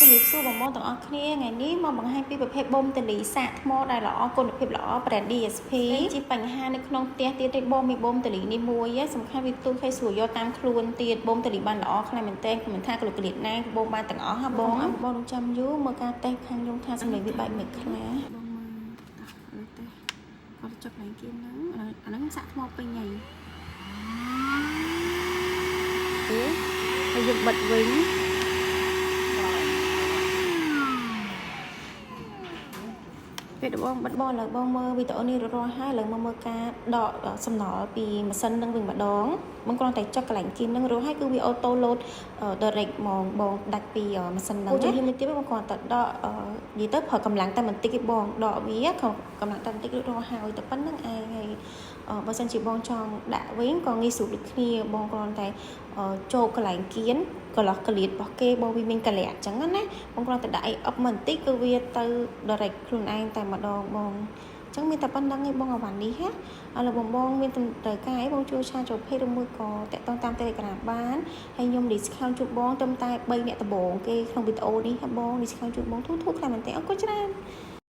ជំរាបសួរបងប្អូនទាំងអស់គ្នាថ្ងៃនេះមកបង្ហាញពីប្រភេទបូមតលីសាកថ្មដែលល្អគុណភាពល្អ brand DSP ជាបញ្ហានៅក្នុងផ្ទះទៀតទេបងមានបូមតលីនេះមួយសំខាន់វាទូខេស្រួលយកតាមខ្លួនទៀតបូមតលីបានល្អខ្លាំងមែនទែនមិនថាក្លូក្លៀតណាបូមបានទាំងអស់ហ่ะបងបងរងចាំយូរមើលការតេស្តខាងខ្ញុំថាសម្លេងវាបែបមិនខ្លះបងមើលតោះតេស្តគាត់ចុកឡើងគៀនហ្នឹងអាហ្នឹងសាកថ្មពេញហើយទេហើយយើងបិទវិញ ពេលបងបិទបងឥឡូវបងមើលវីដេអូនេះរាល់ហើយឥឡូវមកមើលការដកសំណល់ពីម៉ាស៊ីននឹងវិញម្ដងបងគ្រាន់តែចុចកន្លែងគីននឹងរួចហើយគឺវា auto load direct ហ្មងបងដាច់ពីម៉ាស៊ីនហ្នឹងជំហានមួយទៀតបងគ្រាន់តែដកនិយាយទៅប្រើកម្លាំងតែបន្តិចទេបងដកវាកម្លាំងតែបន្តិចរួចរាល់ហើយតែប៉ុណ្្នឹងឯងហើយបើសិនជាបងចង់ដាក់វិញក៏ងាយស្រួលដូចគ្នាបងគ្រាន់តែចូលកន្លែងគៀនកន្លោះកលៀតរបស់គេបងវាមានកលៈអញ្ចឹងណាបងគ្រាន់តែដាក់អីអុបមកបន្តិចគឺវាទៅ direct ខ្លួនឯងតែម្ដងបងអញ្ចឹងមានតែប៉ុណ្្នឹងឯងបងអាវ៉ាន់នេះណាឥឡូវបងបងមានត្រូវការអីបងជួយ chat ចូល page ឬមួយក៏តាក់ទងតាម Telegram បានហើយខ្ញុំ discount ជូនបងត្រឹមតែ3អ្នកដំបូងគេក្នុងវីដេអូនេះបង discount ជូនបងធូរធូរខ្លាំងមែនទែនអរគុណច្រើន។